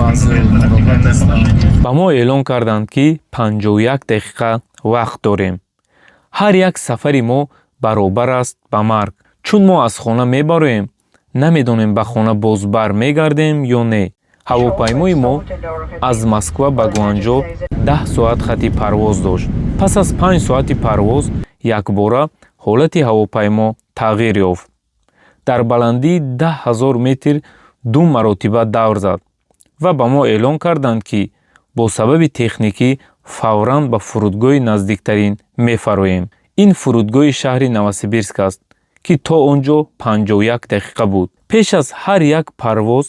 Баъзе нороҳат ҳастанд. Ба мо эълон карданд, ки 51 дақиқа вақт дорем. Ҳар як сафари мо баробар аст ба марг, чун мо аз хона мебароем, намедонем, ба хона боз бар мегардем ё не. Ҳавопаймои мо аз Москва ба Гуанҷо 10 соат хати парвоз дошт. Пас аз 5 соати парвоз якбора ҳолати ҳавопаймо тағйир ёфт. Дар баландии 10 000 метр ду маротиба давр зад ва ба мо эълон карданд, ки бо сабаби техникӣ фавран ба фурудгоҳи наздиктарин мефароем. Ин фурудгоҳи шаҳри Новосибирск аст, ки то он ҷо 51 дақиқа буд. Пеш аз ҳар як парвоз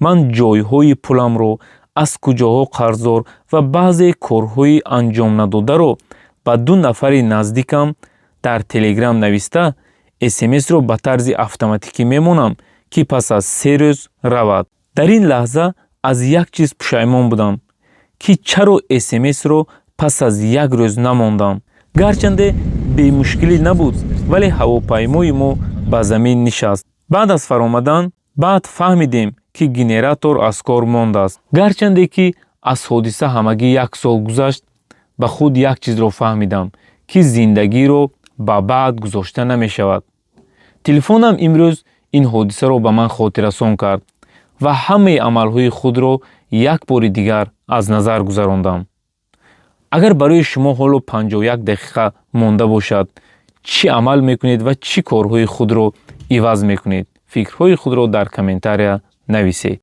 ман ҷойҳои пуламро, аз куҷоҳо қарздор ва баъзе корҳои анҷомнадодаро ба ду нафари наздикам дар Телеграм нависта, СМСро ба тарзи автоматикӣ мемонам, ки пас аз 3 рӯз равад. Дар ин лаҳза аз як чиз пушаймон будам, ки чаро СМСро пас аз як рӯз намондам. Гарчанде бемушкилӣ набуд, вале ҳавопаймои мо ба замин нишаст. Баъд аз фаромадан баъд фаҳмидем, ки генератор аз кор мондааст. Гарчанде ки аз ҳодиса ҳамагӣ як сол гузашт, ба худ як чизро фаҳмидам, ки зиндагиро ба баъд гузошта намешавад. Телефонам имрӯз ин ҳодисаро ба ман хотиррасон кард ва ҳамаи амалҳои худро як бори дигар аз назар гузарондам. Агар барои шумо ҳоло 51 дақиқа монда бошад, чӣ амал мекунед ва чӣ корҳои худро иваз мекунед? Фикрҳои худро дар комментария нависед.